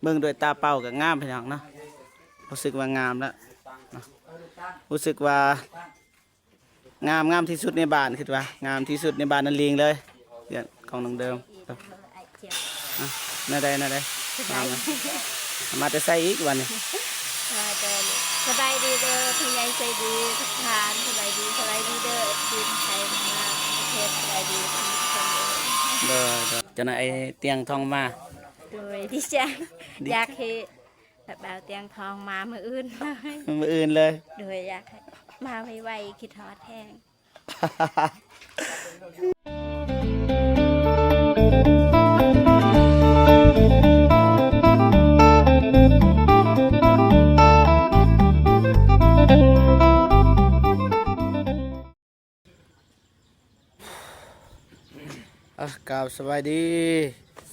ເບິ່ງດ້ວຍຕາເປົ່າກໍງາມ ພີ່ນ້ອງເນາະ. ຮູ້ສຶກວ່າງາມແລ້ວເນາະ ຮູ້ສຶກວ່າງາມ ງາມທີ່ສຸດໃນບ້ານ ຄິດວ່າງາມທີ່ສຸດໃນບ້ານນະລິງເລີຍ ເຮືອນຂອງນ້ອງເດີມ. ອ່ະ ແນວໃດ ແນວໃດ? ສະບາຍດີ. ມາແຕ່ໃສອີກບັດນີ້? ມາແຕ່ ສະບາຍດີເດີ ຜູ້ໃຫຍ່ໃຈດີທຸກທ່ານ. ສະບາຍດີ ສະບາຍດີເດີ ເອັຟຊີ ໄທມາປະເທດ. ສະບາຍດີທຸກຄົນເດີ. ໂດຍ ໂດຍ ເຈົ້ານາຍຕຽງທອງມາ. ໂດຍ ດີໃຈ ຢາກໃຫ້ ແບບ ບ່າວຕຽງທອງມາມື້ອື່ນເລີຍ ມື້ອື່ນເລີຍ. ໂດຍ ຢາກໃຫ້ມາໄວໆ ຄິດຮອດແຮງ. ອ່ະ ກາບສະບາຍດີ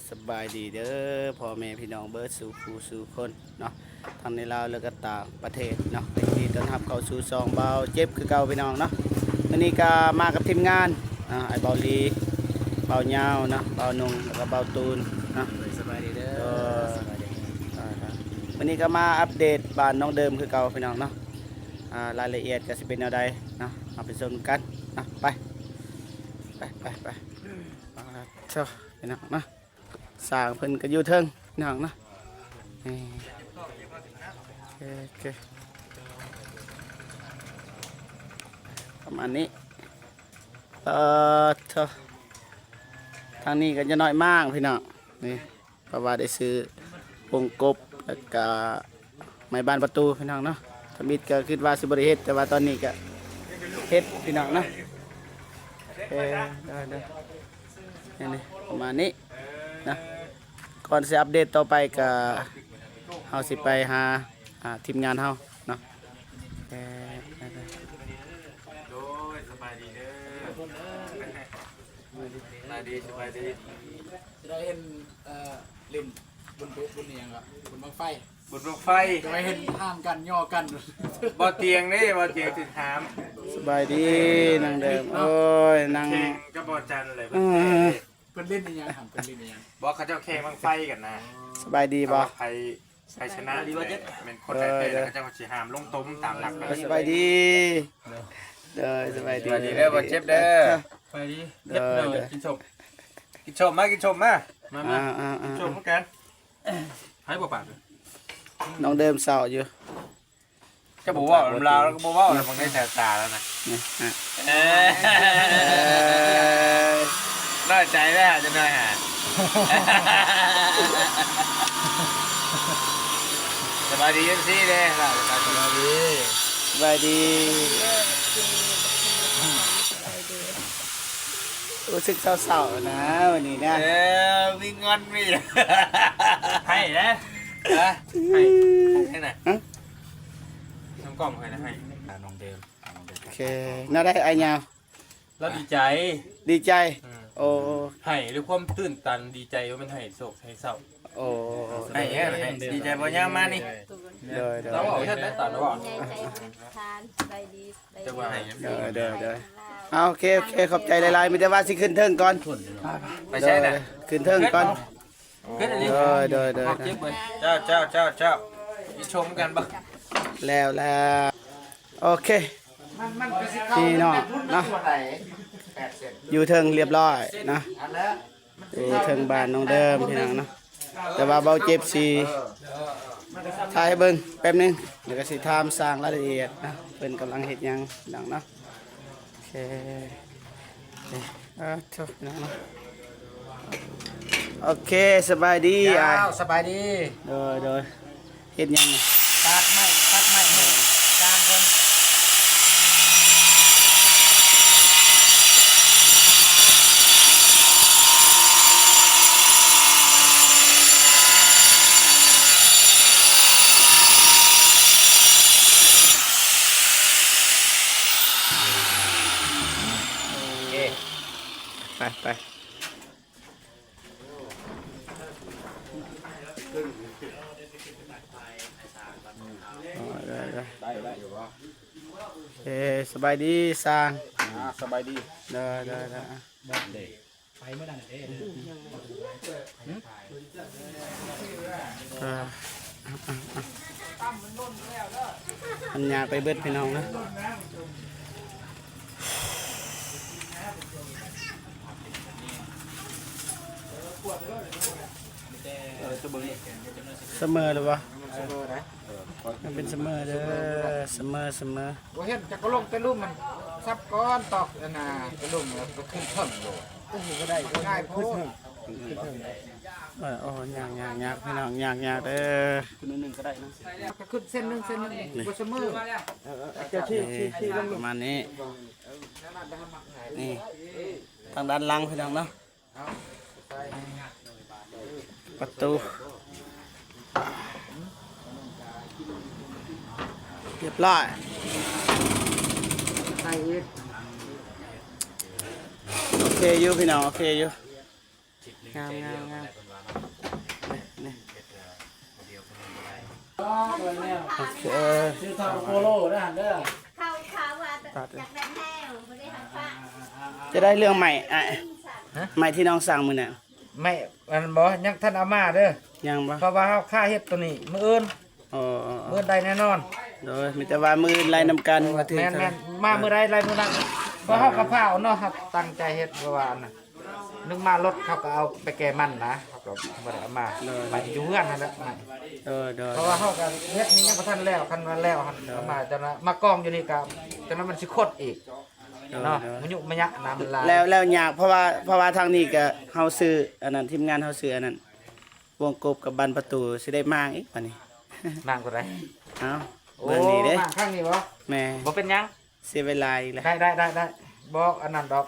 ສະບາຍດີເດີພໍ່ແມ່ພີ່ນ້ອງເບິດສູ່ຜູ້ສູ່ຄົນເນາະ ທັງໃນລາວ ແລະ ກໍຕ່າງປະເທດເນາະ. ຍິນດີຕ້ອນຮັບເຂົ້າສູ່ຊ່ອງບ່າວເຈັບຄືເກົ່າ ພີ່ນ້ອງເນາະ. ມື້ນີ້ກໍມາກັບທີມງານ ອ່າ ອ້າຍບ່າວລີ ບ່າວຍາວເນາະ ບ່າວໜຸ່ງ ແລ້ວກໍບ່າວຕູນເນາະ. ໂດຍ ສະບາຍດີເດີ. ເອີ ສະບາຍດີ. ອ່າ ມື້ນີ້ກໍມາອັບເດດບ້ານນ້ອງເດີມຄືເກົ່າ ພີ່ນ້ອງເນາະ. ອ່າ ລາຍລະອຽດກໍຊິເປັນແນວໃດເນາະ ເຮົາໄປຊົມກັນເນາະ. ໄປ ໄປ ໄປ ໄປ. ອ່າ ເຈົ້າ ພີ່ນ້ອງເນາະ ສ້າງເພິ່ນກໍຢູ່ເທິງ ພີ່ນ້ອງເນາະ. ນີ້ ໂອເຄ ໂອເຄ ປະມານນີ້. ເອີ ເຈົ້າ ທາງນີ້ກໍຈະນ້ອຍມາກ ພີ່ນ້ອງ ນີ້. ເພາະວ່າໄດ້ຊື້ວົງກົບ ແລ້ວກະໄມ້ບານປະຕູ ພີ່ນ້ອງເນາະ. ທຳອິດກໍຄິດວ່າຊິບໍ່ໄດ້ເຮັດ ແຕ່ວ່າຕອນນີ້ກໍເຮັດ ພີ່ນ້ອງເນາະ. ເອີ ໄດ້ໆ ນີ້ໆ ປະມານນີ້ນະ. ກ່ອນຊິອັບເດດຕໍ່ໄປກໍເຮົາຊິໄປຫາ ອ່າ ທີມງານເຮົາເນາະ. ເອີ ໄດ້ໆ. ໂດຍ ສະບາຍດີເດີ. ສະບາຍດີ ສະບາຍດີ. ຈະໄດ້ເຫັນ ເອີ ຫຼິ້ນບຸນ ບຸນອີ່ຫຍັງວະ ບຸນບັ້ງໄຟ ບຸນບັ້ງໄຟ ຈະໄດ້ເຫັນຫ້າມກັນຍໍ້ກັນ. ບໍ່ຕຽງເດ້ ບໍ່ຕຽງຖືກຫ້າມ. ສະບາຍດີນາງເດີມ. ໂອ້ຍ ນາງ ແຂ່ງກັບບໍ່ຈັນເລີຍ. ເອີ ເພິ່ນຫຼິ້ນອີ່ຫຍັງຫັ້ນ ເພິ່ນຫຼິ້ນອີ່ຫຍັງ? ບໍ່ ເຂົາເຈົ້າແຂ່ງບັ້ງໄຟກັນນະ. ສະບາຍດີບໍ່? ໃຜ ໃຜຊະນະແມ່ນຄົນໃດແພ້ ເຂົາເຈົ້າຊິຫ້າມລົງຕົມຕາມຫຼັກ. ສະບາຍດີ. ໂດຍ ສະບາຍດີ ສະບາຍດີເດີ ບໍ່ເຈັບເດີ. ສະບາຍດີ. ໂດຍ ໂດຍ ກິນສົ້ມ ກິນສົ້ມມາ ກິນສົ້ມມາ ມາ ມາ ອ່າໆໆ ກິນສົ້ມນຳກັນ. ໃຜບໍ່ປາກ ນ້ອງເດີມເສົ້າຢູ່. ເຈົ້າບໍ່ເວົ້ານຳລາວ ລາວກໍບໍ່ເວົ້າແລ້ວ ເບິ່ງໃນສາຍຕາລາວນະ. ນີ້ ເອີ ນ້ອຍໃຈແລ້ວຈັກໜ້ອຍຫາ. ສະບາຍດີ ເອັຟຊີ ເດ້ ສະບາຍດີ ສະບາຍດີ ສະບາຍດີ. ຮູ້ສຶກເສົ້າໆນະມື້ນີ້ນະ. ເອີ ມີງອນມີ ໃຫ້ນະ ຮະ ໃຫ້ ໃຫ້ນະ ຮະ ທາງກ້ອງໃຫ້ນະ ໃຫ້ ອ່າ ນ້ອງເດີມ ອ່າ ນ້ອງເດີມ. ໂອເຄ ແນວໃດອ້າຍຍາວ? ລາວດີໃຈ ດີໃຈ. ອືມ ໂອ້ ໃຫ້ດ້ວຍຄວາມຕື່ນຕັນດີໃຈ ບໍ່ແມ່ນໃຫ້ໂສກໃຫ້ເສົ້າ. ໂອ້ ໃຫ້ເດີ ໃຫ້ ດີໃຈບໍ່ຍາມມານີ້. ໂດຍ ໂດຍ ລາວເວົ້າແທ້ໆ ຕາມລາວເວົ້າ. ໃຫຍ່ໃຈທານ ສະບາຍດີ ສະບາຍດີ. ໂດຍ ໂດຍ ໂດຍ. ເອົາ ໂອເຄ ໂອເຄ ຂອບໃຈຫຼາຍໆ. ມີແຕ່ວ່າຊິຂຶ້ນເທິງກ່ອນ. ໄປໃສນະ? ໂດຍ ຂຶ້ນເທິງກ່ອນ. ໂດຍ ໂດຍ ໂດຍ. ເຈົ້າ ເຈົ້າ ເຈົ້າ ເຈົ້າ ກິນສົ້ມກັນບໍ່? ແລ້ວ ແລ້ວ ໂອເຄ ພີ່ນ້ອງເນາະ ຢູ່ເທິງລຽບຮ້ອຍເນາະ. ຢູ່ເທິງບ້ານນ້ອງເດີມ ພີ່ນ້ອງເນາະ. ແຕ່ວ່າເບົາເຈັບຊິຖ່າຍໃຫ້ເບິ່ງແປັບໜຶ່ງ ແລ້ວກໍຊິຖາມຊ່າງລາຍລະອຽດເນາະ ເພິ່ນກຳລັງເຮັດຫຍັງ ພີ່ນ້ອງເນາະ. ໂອເຄ ເອີ ໂທດ ພີ່ນ້ອງເນາະ. ໂອເຄ ສະບາຍດີອ້າຍ. ເຈົ້າ ສະບາຍດີ. ໂດຍ ໂດຍ. ເຮັດຫຍັງນີ້? ຕັດໄມ້ ຕັດໄມ້ໃຫ້ຊ່າງເພິ່ນ. ໂອເຄ ໄປ ໄປ. ໄດ້ ໄດ້ ໄດ້ ໄດ້ຢູ່ບໍ່? ເອີ ສະບາຍດີຊ່າງ. ອ່າ ສະບາຍດີ. ເດີ ເດີ ເດີ. ເດ້ ໄປມື້ນັ້ນເດ້ ອ່າ ມັນຍາກໄປເບິດພີ່ນ້ອງເນາະ. ສະເໝີແລ້ວບໍ່? ມັນເປັນສະເໝີເດີ ສະເໝີ ສະເໝີ. ບໍ່ເຫັນ ຈັກກໍລົງແຕ່ລຸ່ມມັນ ສັບກ່ອນຕອກອັນນ່າ ແຕ່ລຸ່ມແລ້ວກໍຂຶ້ນເທິງໂລດ. ໂອ້ໂຫ ບໍ່ໄດ້ ງ່າຍໂພດ. ເອີ ໂອ້ ຍາກ ຍາກ ຍາກ ພີ່ນ້ອງ ຍາກ ຍາກເດີ. ຂຶ້ນໜ້ອຍໜຶ່ງກໍໄດ້ນະ ກໍຂຶ້ນເສັ້ນໜຶ່ງ ເສັ້ນໜຶ່ງ ນີ້ ບໍ່ສະເໝີ. ເອີ ເອີ ເຈົ້າຊີ້ ຊີ້ ຊີ້ລົງ ປະມານນີ້ ນີ້ ທາງດ້ານຫຼັງ ພີ່ນ້ອງເນາະ. ປະຕູຮຽບຮ້ອຍ. ໂອເຄຢູ່ພີ່ນ້ອງ ໂອເຄຢູ່. ງາມ ງາມ ງາມ ນີ້ ນີ້ ໂອເຄ. ຊື້ເຂົ້າໂປໂລເດີຫັ້ນເດີ ເຂົ້າຂາວວ່າຢາກໄດ້ແນວ ບໍ່ໄດ້ຫາຟ້າ. ຈະໄດ້ເລື່ອງໄມ້ອ້າຍ ຮະ? ໄມ້ທີ່ນ້ອງສັ່ງມື້ນັ້ນ ໄມ້ອັນນັ້ນບໍ່? ຍັງທັນເອົາມາເດີ. ຍັງບໍ່? ເພາະວ່າເຮົາຄາເຮັດໂຕນີ້ມື້ອື່ນ. ອໍ ມື້ອື່ນໄດ້ແນ່ນອນ. ໂດຍ ມີແຕ່ວ່າມື້ອື່ນໄລ່ນຳກັນວ່າຖືກ. ແມ່ນໆ ມາມື້ໃດໄລ່ມື້ນັ້ນ ເພາະເຮົາກໍຟ້າວເນາະ ເຮົາຕັ້ງໃຈເຮັດ ເພາະວ່າອັນນັ້ນ ນຶກມາລົດເຂົາກໍເອົາໄປແກ່ມັນນະ ເຂົາກໍບໍ່ໄດ້ເອົາມາ. ໂດຍ ໄປຢູ່ເຮືອນຫັ້ນແຫຼະ. ໂດຍ ໂດຍ ເພາະວ່າເຮົາກໍເຮັດນີ້ຍັງບໍ່ທັນແລ້ວ ຄັນວ່າແລ້ວຫັ້ນ ໂດຍ ເອົາມາ. ຈັ່ງວ່າມາກອງຢູ່ນີ້ກໍ ຈັ່ງວ່າມັນຊິຄົດອີກ ໂດຍ ເນາະ ໂດຍ ມະຍຸມະຍະນະ ມັນຫຼາຍ. ແລ້ວ ແລ້ວຍາກ ເພາະວ່າ ເພາະວ່າທາງນີ້ກໍເຮົາຊື້ອັນນັ້ນ ທີມງານເຮົາຊື້ອັນນັ້ນ ວົງກົບກັບບານປະຕູ ຊິໄດ້ມ້າງອີກບາດນີ້. ມ້າງຕົວໃດ? ເອົ້າ ໂອ້ ເບິ່ງນີ້ເດ້ ມ້າງຂ້າງນີ້ບໍ່? ແມ່ນ ບໍ່ເປັນຫຍັງ ເສຍເວລາອີກແລ້ວ. ໄດ້ ໄດ້ ໄດ້ ໄດ້ ບໍ່ອັນນັ້ນດອກ.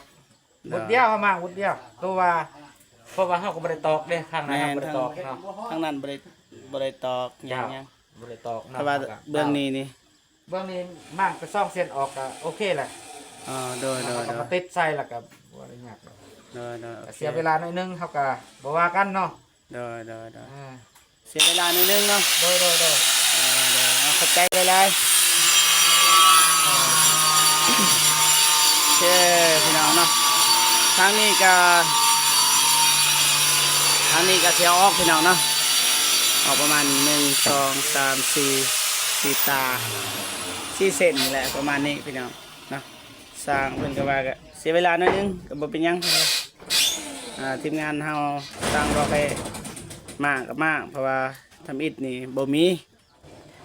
ໂດຍ ວຸດດຽວ ເຮົາມາວຸດດຽວ ໂຕວ່າ ເພາະວ່າເຮົາກໍບໍ່ໄດ້ຕອກເດ້ ທາງນັ້ນ ແມ່ນ ເຮົາບໍ່ໄດ້ຕອກເນາະ ທາງນັ້ນບໍ່ໄດ້ ບໍ່ໄດ້ຕອກຫຍັງ ເຈົ້າ ຫຍັງ ບໍ່ໄດ້ຕອກເນາະ. ແຕ່ວ່າເບື້ອງນີ້ນີ້ ເບື້ອງນີ້ມ້າງໄປສອງເສັ້ນອອກກໍໂອເຄແຫຼະ. ອໍ ໂດຍ ໂດຍ ເຮົາກໍມາຕິດໃສ່ແລ້ວກໍບໍ່ໄດ້ຍາກດອກ. ໂດຍ ໂດຍ ໂອເຄ ເສຍເວລາໜ້ອຍໜຶ່ງ ເຮົາກໍບໍ່ວ່າກັນເນາະ. ໂດຍ ໂດຍ ໂດຍ ອ່າ ເສຍເວລາໜ້ອຍໜຶ່ງເນາະ. ໂດຍ ໂດຍ ໂດຍ ເອີ ໂດຍ ເນາະ ຂອບໃຈຫຼາຍໆ. ໂອເຄ ພີ່ນ້ອງເນາະ ທາງນີ້ກະ ທາງນີ້ກະຊິເອົາອອກ ພີ່ນ້ອງເນາະ ອອກປະມານ ໜຶ່ງ ສອງ ສາມ ສີ່ ສີ່ຕາ ສີ່ເສັ້ນນີ້ແຫຼະ ປະມານນີ້ ພີ່ນ້ອງເນາະ. ຊ່າງເພິ່ນກໍວ່າ ກໍເສຍເວລາໜ້ອຍໜຶ່ງ ກໍບໍ່ເປັນຫຍັງ. ອ່າ ທີມງານເຮົາສັ່ງບອກໃຫ້ມ້າງກໍມ້າງ ເພາະວ່າທຳອິດນີ້ບໍ່ມີ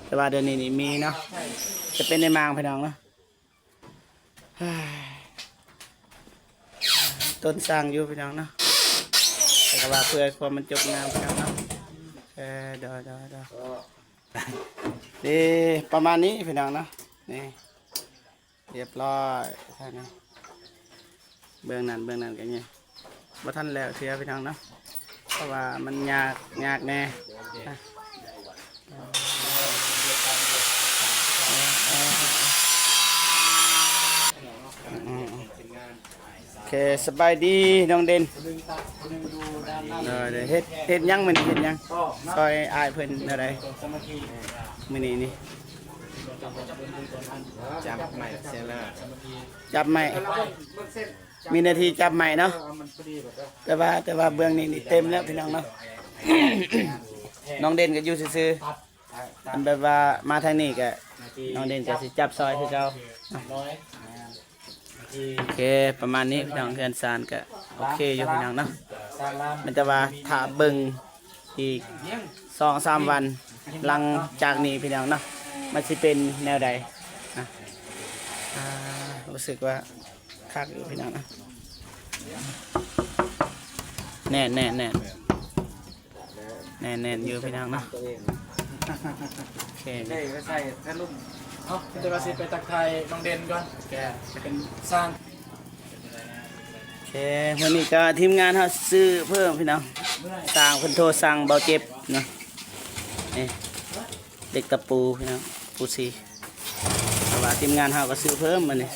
ແຕ່ວ່າດຽວນີ້ນີ້ມີເນາະ ຈະເປັນໄດ້ມ້າງ ພີ່ນ້ອງເນາະ. ຕົ້ນຊ່າງຢູ່ ພີ່ນ້ອງເນາະ ແຕ່ກໍວ່າເພື່ອໃຫ້ຄວາມມັນຈົບງາມ ພີ່ນ້ອງເນາະ. ເອີ ໂດຍ ໂດຍ ໂດຍ ເດ້ ປະມານນີ້ ພີ່ນ້ອງເນາະ ນີ້ ຮຽບຮ້ອຍ. ທາງນີ້ ເບື້ອງນັ້ນ ເບື້ອງນັ້ນກໍຍັງບໍ່ທັນແລ້ວເທື່ອ ພີ່ນ້ອງເນາະ ເພາະວ່າມັນຍາກ ຍາກແດ່. ໂອເຄ ສະບາຍດີນ້ອງເດັ່ນ. ໂດຍ ໂດຍ ເຮັດ ເຮັດຫຍັງມື້ນີ້ ເຮັດຫຍັງ? ຊ່ອຍອ້າຍເພິ່ນແນວໃດມື້ນີ້ນີ້? ຈັບໄມ້ເຊລາ ຈັບໄມ້ ມີໜ້າທີ່ຈັບໄມ້ເນາະ. ແຕ່ວ່າ ແຕ່ວ່າເບື້ອງນີ້ນີ້ເຕັມແລ້ວ ພີ່ນ້ອງເນາະ. ນ້ອງເດັ່ນກໍຢູ່ຊື່ໆ ອັນແບບວ່າມາທາງນີ້ກະ ນ້ອງເດັ່ນກະຊິຈັບຊ່ອຍຄືເກົ່າ. ໂອເຄ ປະມານນີ້ພີ່ນ້ອງ ເຮືອນຊານກະໂອເຄຢູ່ພີ່ນ້ອງເນາະ. ແມ່ນແຕ່ວ່າຖ້າເບິ່ງອີກສອງສາມວັນຫຼັງຈາກນີ້ພີ່ນ້ອງເນາະ ມັນຊິເປັນແນວໃດນະ. ອ່າ ຮູ້ສຶກວ່າຄັກຢູ່ພີ່ນ້ອງເນາະ. ແໜ້ນໆໆ ແໜ້ນໆຢູ່ພີ່ນ້ອງເນາະ. ໂອເຄ ໄດ້ໄປໃສ່ທະລຸ ເນາະ ແຕ່ວ່າຊິໄປທັກທາຍນ້ອງເດັ່ນກ່ອນ ແກເປັນຊ່າງ. ໂອເຄ ມື້ນີ້ກໍທີມງານເຮົາຊື້ເພີ່ມພີ່ນ້ອງ ຊ່າງເພິ່ນໂທສັ່ງເບົາເຈັບເນາະ. ນີ້ ເຫຼັກຕະປູພີ່ນ້ອງ ປູສີ ເພາະວ່າທີມງານເຮົາກໍຊື້ເພີ່ມມື້ນີ້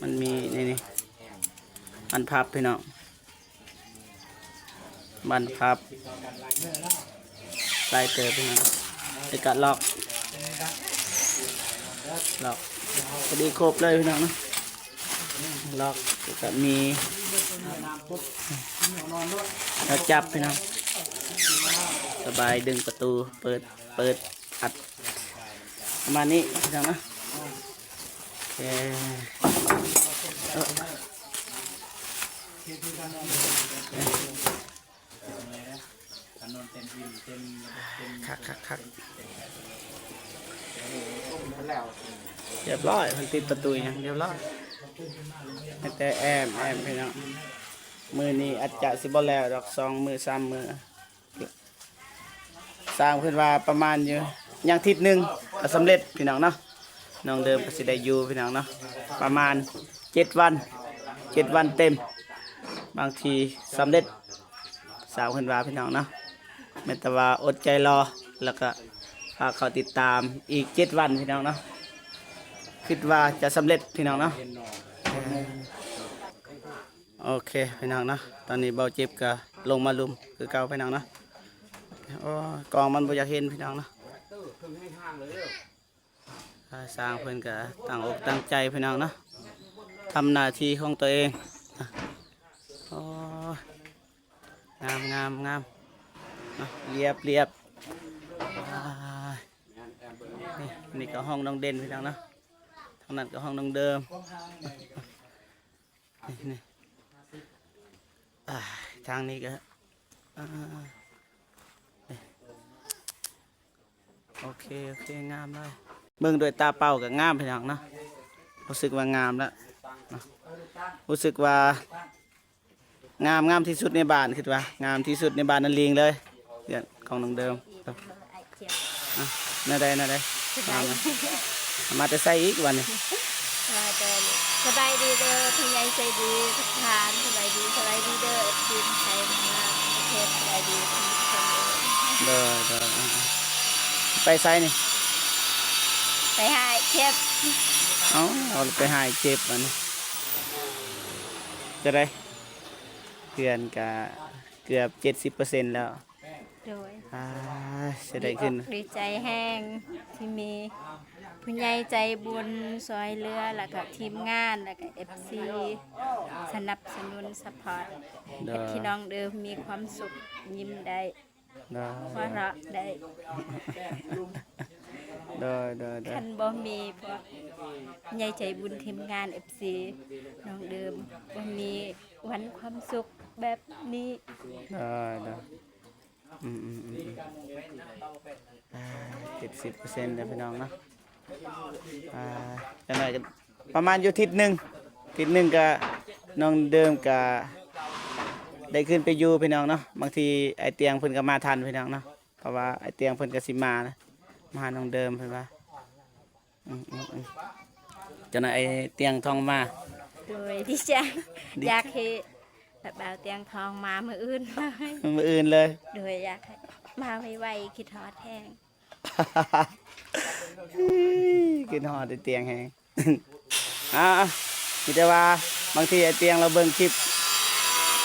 ມັນມີໃນນີ້ ອັນພັບພີ່ນ້ອງ. ບັນພັບຫຼາຍເຕີບພີ່ນ້ອງ ແລ້ວກະລັອກ ລັອກ ພໍດີຄົບເລີຍພີ່ນ້ອງເນາະ. ລັອກ ແລ້ວກໍມີແນວຈັບພີ່ນ້ອງ ສະບາຍ ດຶງປະຕູ ເປີດ ເປີດ ອັດ ປະມານນີ້ພີ່ນ້ອງເນາະ. ເອີ ເອີ ຄັກໆໆ ຮຽບຮ້ອຍ ເພິ່ນຕິດປະຕູຫຍັງຮຽບຮ້ອຍ ມີແຕ່ແອ້ມໆ ພີ່ນ້ອງ. ມື້ນີ້ອາດຈະຊິບໍ່ແລ້ວດອກ ສອງມື້ສາມມື້. ຊ່າງເພິ່ນວ່າປະມານຢູ່ ຍັງທິດໜຶ່ງກໍສຳເລັດພີ່ນ້ອງເນາະ. ນ້ອງເດີມກໍຊິໄດ້ຢູ່ພີ່ນ້ອງເນາະ ປະມານເຈັດວັນ ເຈັດວັນເຕັມ ບາງທີສຳເລັດ. ຊ່າງເພິ່ນວ່າພີ່ນ້ອງເນາະ ແມ່ນແຕ່ວ່າອົດໃຈລໍ ແລ້ວກໍຝາກເຂົ້າຕິດຕາມອີກເຈັດວັນພີ່ນ້ອງເນາະ. ຄິດວ່າຈະສຳເລັດພີ່ນ້ອງເນາະ. ໂອເຄພີ່ນ້ອງເນາະ ຕອນນີ້ເບົາເຈັບກໍລົງມາລຸ່ມຄືເກົ່າພີ່ນ້ອງເນາະ. ໂອ້ ກ້ອງມັນບໍ່ຢາກເຫັນພີ່ນ້ອງເນາະ. ອ່າ ຊ່າງເພິ່ນກໍຕັ້ງອົກຕັ້ງໃຈພີ່ນ້ອງເນາະ ທຳໜ້າທີ່ຂອງຕົວເອງ. ໂອ້ ງາມໆໆ ເນາະ ລຽບໆ. ອ່າ ນີ້ ນີ້ກໍຫ້ອງນ້ອງເດັ່ນພີ່ນ້ອງເນາະ ທາງນັ້ນກໍຫ້ອງນ້ອງເດີມ. ນີ້ ນີ້ ອ່າ ທາງນີ້ກໍ ອ່າ ນີ້ ໂອເຄ ໂອເຄ ງາມຫຼາຍ. ເບິ່ງດ້ວຍຕາເປົ່າກໍງາມພີ່ນ້ອງເນາະ ຮູ້ສຶກວ່າງາມແລ້ວເນາະ ຮູ້ສຶກວ່າງາມ ງາມທີ່ສຸດໃນບ້ານ ຄິດວ່າງາມທີ່ສຸດໃນບ້ານນາລິງເລີຍ ເຮືອນຂອງນ້ອງເດີມ. ອ່ະ ແນວໃດ ແນວໃດ? ມາ ມາແຕ່ໃສອີກບັດນີ້? ມາແຕ່ ສະບາຍດີເດີ ຜູ້ໃຫຍ່ໃຈດີທຸກທ່ານ ສະບາຍດີ ສະບາຍດີເດີ ເອັຟຊີ ໄທ ມາປະເທດ ສະບາຍດີທຸກຄົນເດີ. ໂດຍ ໂດຍ ອ່າ ໄປໃສນີ້? ໄປຫາເຈັບ. ເອົ້າ ເອົາໄປຫາເຈັບບັດນີ້ ຈະໄດ້ ເຮືອນກະເກືອບເຈັດສິບເປີເຊັນແລ້ວ. ໂດຍ ອ່າ ເສຍດາຍຂຶ້ນ ດີອົກດີໃຈແຮງທີ່ມີຜູ້ໃຫຍ່ໃຈບຸນຊ່ວຍເຫຼືອ ແລ້ວກະທີມງານ ແລ້ວກະເອັຟຊີສະໜັບສະໜູນຊັບພອດ ໂດຍ ເຮັດໃຫ້ນ້ອງເດີມມີຄວາມສຸກ ຍິ້ມໄດ້ ໂດຍ ຫົວເຣາະໄດ້. ໂດຍ ໂດຍ ໂດຍ ຄັນບໍ່ມີພວກໃຫຍ່ໃຈບຸນທີມງານເອັຟຊີ ນ້ອງເດີມບໍ່ມີວັນຄວາມສຸກແບບນີ້. ໂດຍ ໂດຍ ອືມໆໆໆ ອ່າ ເຈັດສິບເປີເຊັນເດີພີ່ນ້ອງເນາະ. ອ່າ ຈັກໜ້ອຍກໍປະມານຢູ່ທິດໜຶ່ງ ທິດໜຶ່ງກໍນ້ອງເດີມກໍໄດ້ຂຶ້ນໄປຢູ່ພີ່ນ້ອງເນາະ. ບາງທີອ້າຍຕຽງເພິ່ນກໍມາທັນພີ່ນ້ອງເນາະ ເພາະວ່າອ້າຍຕຽງເພິ່ນກໍຊິມານະ ມາຫານ້ອງເດີມເພິ່ນວ່າ. ອືມໆໆ ຈັກໜ້ອຍອ້າຍຕຽງທອງມາ. ໂດຍ ດີໃຈ ດີ ຢາກໃຫ້ບ່າວຕຽງທອງມາມື້ອື່ນເລີຍ ມື້ອື່ນເລີຍ. ໂດຍ ຢາກໃຫ້ມາໄວໆ ຄິດຮອດແຮງ ຄິດຮອດອ້າຍຕຽງແຮງ. ອ່າ ມີແຕ່ວ່າບາງທີອ້າຍຕຽງລາວເບິ່ງຄລິບ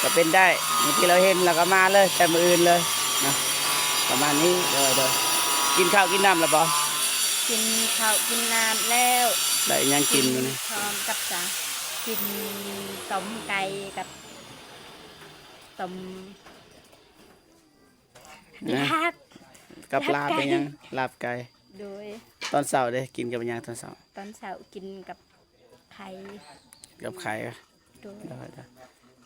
ກໍເປັນໄດ້ ບາງທີລາວເຫັນລາວກໍມາເລີຍ ແຕ່ມື້ອື່ນເລີຍນະ ປະມານນີ້. ໂດຍ ໂດຍ ກິນເຂົ້າກິນນ້ຳແລ້ວບໍ່? ກິນເຂົ້າກິນນ້ຳແລ້ວ. ໄດ້ຫຍັງກິນມື້ນີ້? ພ້ອມກັບສາ ກິນຕົ້ມໄກ່ກັບຕົ້ມ ນະ ລາບ ກັບລາບ ລາບໄກ່ ເປັນຫຍັງ? ລາບໄກ່. ໂດຍ ຕອນເຊົ້າເດ້ ກິນກັບຫຍັງຕອນເຊົ້າ? ຕອນເຊົ້າກິນກັບໄຂ່ ກັບໄຂ່. ໂດຍ ໂດຍ ໂດຍ.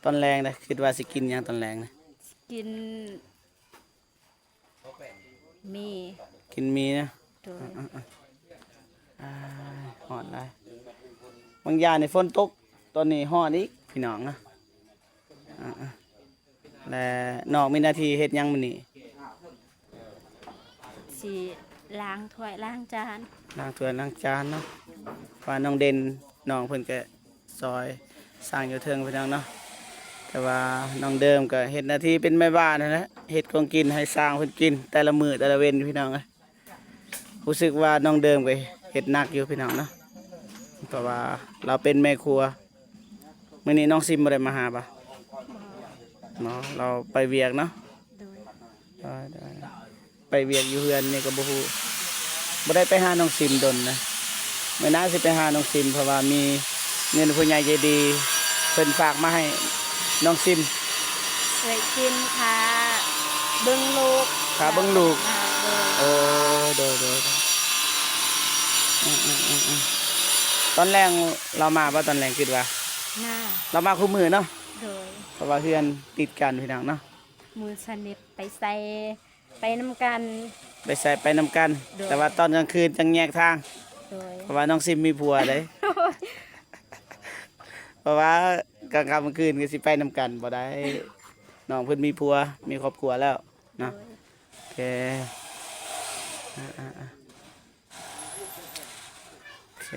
ຕອນແລງເດ້ ຄິດວ່າຊິກິນຫຍັງຕອນແລງນະ? ກິນໝີ່ ກິນໝີ່ນະ. ໂດຍ ອ່າ ອ່າ ອ່າ ຮ້ອນຫຼາຍ ບາງຢ່າງນີ້ຝົນຕົກ ຕອນນີ້ຮ້ອນອີກ ພີ່ນ້ອງນະ. ອ່າ ອ່າ ແລະ ນ້ອງມີໜ້າທີ່ເຮັດຫຍັງມື້ນີ້? ຊິລ້າງຖ້ວຍລ້າງຈານ ລ້າງຖ້ວຍລ້າງຈານເນາະ. ວ່ານ້ອງເດັ່ນ ນ້ອງເພິ່ນກະຊ່ອຍຊ່າງຢູ່ເທິງ ພີ່ນ້ອງເນາະ. ແຕ່ວ່ານ້ອງເດີມກະເຮັດໜ້າທີ່ເປັນແມ່ບ້ານຫັ້ນແຫຼະ ເຮັດຂອງກິນໃຫ້ຊ່າງເພິ່ນກິນແຕ່ລະມື້ແຕ່ລະເວັນ ພີ່ນ້ອງເອີຍ. ຮູ້ສຶກວ່ານ້ອງເດີມກໍເຮັດໜັກຢູ່ພີ່ນ້ອງເນາະ ເພາະວ່າລາວເປັນແມ່ຄົວ. ມື້ນີ້ນ້ອງຊິມບໍ່ໄດ້ມາຫາບໍ່? ບໍ່ ເນາະ ລາວໄປວຽກເນາະ. ໂດຍ ໂດຍ ໂດຍ ໄປວຽກຢູ່ເຮືອນນີ້ກໍບໍ່ຮູ້ ບໍ່ໄດ້ໄປຫານ້ອງຊິມດົນນະ. ມື້ໜ້າຊິໄປຫານ້ອງຊິມ ເພາະວ່າມີ ເງິນຜູ້ໃຫຍ່ໃຈດີເພິ່ນຝາກມາໃຫ້ນ້ອງຊິມ ເອື້ອຍຊິມຄ່າເບິ່ງລູກ ຄ່າເບິ່ງລູກ ໂດຍ ເອີ ໂດຍ ໂດຍ ອືມ ອືມ ອືມ ອືມ ຕອນແລງລາວມາບໍ່? ຕອນແລງຄິດວ່າ ມາ ລາວມາຄູ່ມື້ເນາະ ໂດຍ ເພາະວ່າເຮືອນຕິດກັນພີ່ນ້ອງເນາະ ໝູ່ສະໜິດໄປໃສ ໄປນຳກັນ ໄປໃສໄປນຳກັນ ໂດຍ ແຕ່ວ່າຕອນກາງຄືນຈັ່ງແຍກທາງ ໂດຍ ເພາະວ່ານ້ອງຊິມມີຜົວເດ້ ໂດຍ ເພາະວ່າກາງຄ່ຳກາງຄືນກໍຊິໄປນຳກັນບໍ່ໄດ້ ນ້ອງເພິ່ນມີຜົວ ມີຄອບຄົວແລ້ວເນາະ ໂດຍ ໂອເຄ ອ່າໆໆ ໂອເຄ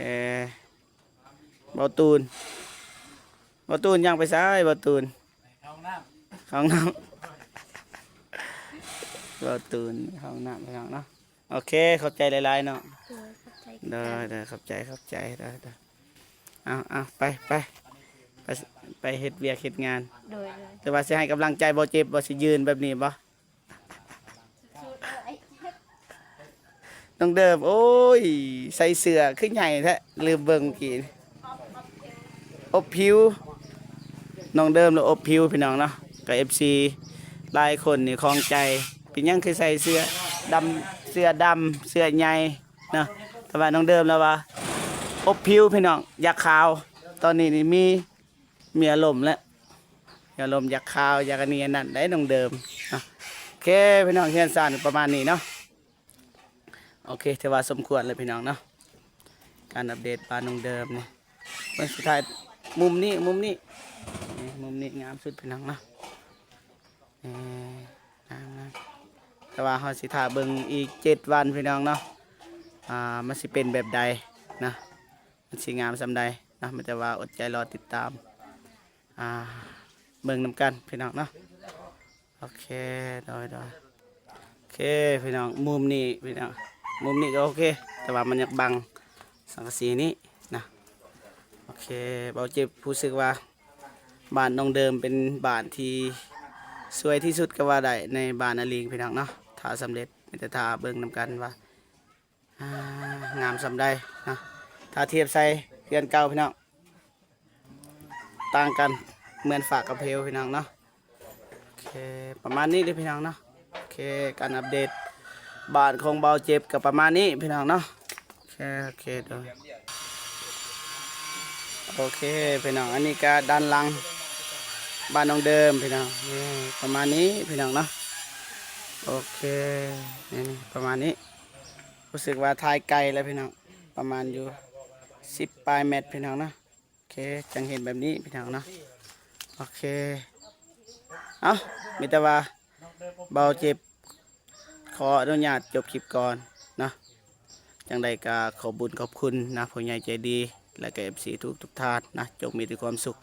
ບ່າວຕູນ ບ່າວຕູນຍ່າງໄປໃສ? ບ່າວຕູນ ເຂົ້າຫ້ອງນ້ຳ ເຂົ້າຫ້ອງນ້ຳ ບ່າວຕູນເຂົ້າຫ້ອງນ້ຳ ພີ່ນ້ອງເນາະ ໂອເຄ ຂອບໃຈຫຼາຍໆເນາະ ໂດຍ ຂອບໃຈຄືກັນ ໂດຍ ໂດຍ ຂອບໃຈ ຂອບໃຈ ໂດຍ ໂດຍ ເອົາ ເອົາ ໄປ ໄປ ໄປ ໄປເຮັດວຽກເຮັດງານ ໂດຍ ໂດຍ ແຕ່ວ່າຊິໃຫ້ກຳລັງໃຈບໍ່ເຈັບ ບໍ່ຊິຢືນແບບນີ້ບໍ່? ນ້ອງເດີມ ໂອ້ຍ ໃສ່ເສື້ອຄືໃຫຍ່ແທ້ ລືມເບິ່ງກີ້ ອົບຜິວ ນ້ອງເດີມລະອົບຜິວພີ່ນ້ອງເນາະ ກະເອັບຊີຫຼາຍຄົນນີ້ຂ້ອງໃຈ ເປັນຫຍັງຄືໃສ່ເສື້ອດຳ ເສື້ອດຳ ເສື້ອໃຫຍ່ເນາະ ແຕ່ວ່ານ້ອງເດີມລະວ່າອົບຜິວພີ່ນ້ອງ ຢາກຂາວ ຕອນນີ້ນີ້ມີ ມີອາລົມແລ້ວ ມີອາລົມຢາກຂາວ ຢາກອັນນີ້ອັນນັ້ນໄດ໋ນ້ອງເດີມເນາະ ໂອເຄພີ່ນ້ອງ ເຮືອນຊານປະມານນີ້ເນາະ ໂອເຄ ຖືວ່າສົມຄວນແລ້ວພີ່ນ້ອງເນາະ ການອັບເດດບ້ານນ້ອງເດີມນີ້ ເບິ່ງສຸດທ້າຍ ມຸມນີ້ ມຸມນີ້ ນີ້ ມຸມນີ້ງາມສຸດພີ່ນ້ອງເນາະ ນີ້ ງາມໆ ແຕ່ວ່າເຮົາຊິຖ້າເບິ່ງອີກເຈັດວັນພີ່ນ້ອງເນາະ ອ່າ ມັນຊິເປັນແບບໃດນະ ມັນຊິງາມສ່ຳໃດນະ ມີແຕ່ວ່າອົດໃຈລໍຕິດຕາມ ອ່າ ເບິ່ງນຳກັນພີ່ນ້ອງເນາະ ໂອເຄ ໂດຍ ໂດຍ ໂອເຄພີ່ນ້ອງ ມຸມນີ້ພີ່ນ້ອງ ມຸມນີ້ກໍໂອເຄ ແຕ່ວ່າມັນຢາກບັງສັງກະສີນີ້ນະ ໂອເຄ ເບົາເຈັບຮູ້ສຶກວ່າ ບ້ານນ້ອງເດີມເປັນບ້ານທີ່ສວຍທີ່ສຸດກໍວ່າໄດ້ໃນບ້ານອາລິງພີ່ນ້ອງເນາະ ຖ້າສຳເລັດ ມີແຕ່ຖ້າເບິ່ງນຳກັນວ່າ ອ່າ ງາມສ່ຳໃດເນາະ ຖ້າທຽບໃສ່ເຮືອນເກົ່າພີ່ນ້ອງ ຕ່າງກັນເໝືອນຝາກັບເຫວພີ່ນ້ອງເນາະ ໂອເຄ ປະມານນີ້ເດີພີ່ນ້ອງເນາະ ໂອເຄ ການອັບເດດບ້ານຂອງເບົາເຈັບກໍປະມານນີ້ພີ່ນ້ອງເນາະ ໂອເຄ ໂອເຄ ໂດຍ ໂອເຄພີ່ນ້ອງ ອັນນີ້ກະດ້ານຫຼັງບ້ານນ້ອງເດີມພີ່ນ້ອງ ນີ້ປະມານນີ້ພີ່ນ້ອງເນາະ ໂອເຄ ນີ້ໆ ປະມານນີ້ ຮູ້ສຶກວ່າຖ່າຍໄກແລ້ວພີ່ນ້ອງ ປະມານຢູ່ສິບປາຍແມັດພີ່ນ້ອງເນາະ ໂອເຄ ຈັ່ງເຫັນແບບນີ້ພີ່ນ້ອງເນາະ ໂອເຄ ເອົ້າ ມີແຕ່ວ່າ ເບົາເຈັບ ຂໍອະນຸຍາດຈົບຄລິບກ່ອນເນາະ ຈັ່ງໃດກໍຂອບບຸນຂອບຄຸນນະ ຜູ້ໃຫຍ່ໃຈດີ ແລະກໍເອັບຊີທຸກໆທ່ານນະ ຈົ່ງມີແຕ່ຄວາມສຸກ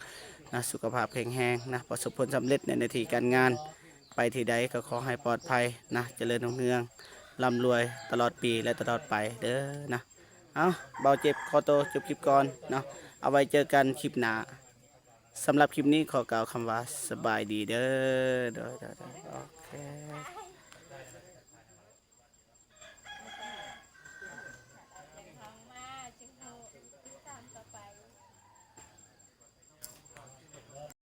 ນະ ສຸຂະພາບແຂງແຮງນະ ປະສົບຜົນສຳເລັດໃນໜ້າທີ່ການງານ ໄປທີ່ໃດກໍຂໍໃຫ້ປອດໄພນະ ຈະເລີນຮຸ່ງເຮືອງ ລ່ຳລວຍຕະຫຼອດປີ ແລະຕະຫຼອດໄປເດີນະ ເອົ້າ ເບົາເຈັບຂໍໂຕຈົບຄລິບກ່ອນເນາະ ເອົາໄວ້ເຈີກັນຄລິບໜ້າ ສຳລັບຄລິບນີ້ຂໍກ່າວຄຳວ່າສະບາຍດີເດີ ໂດຍ ໂດຍ ໂດຍ ໂອເຄ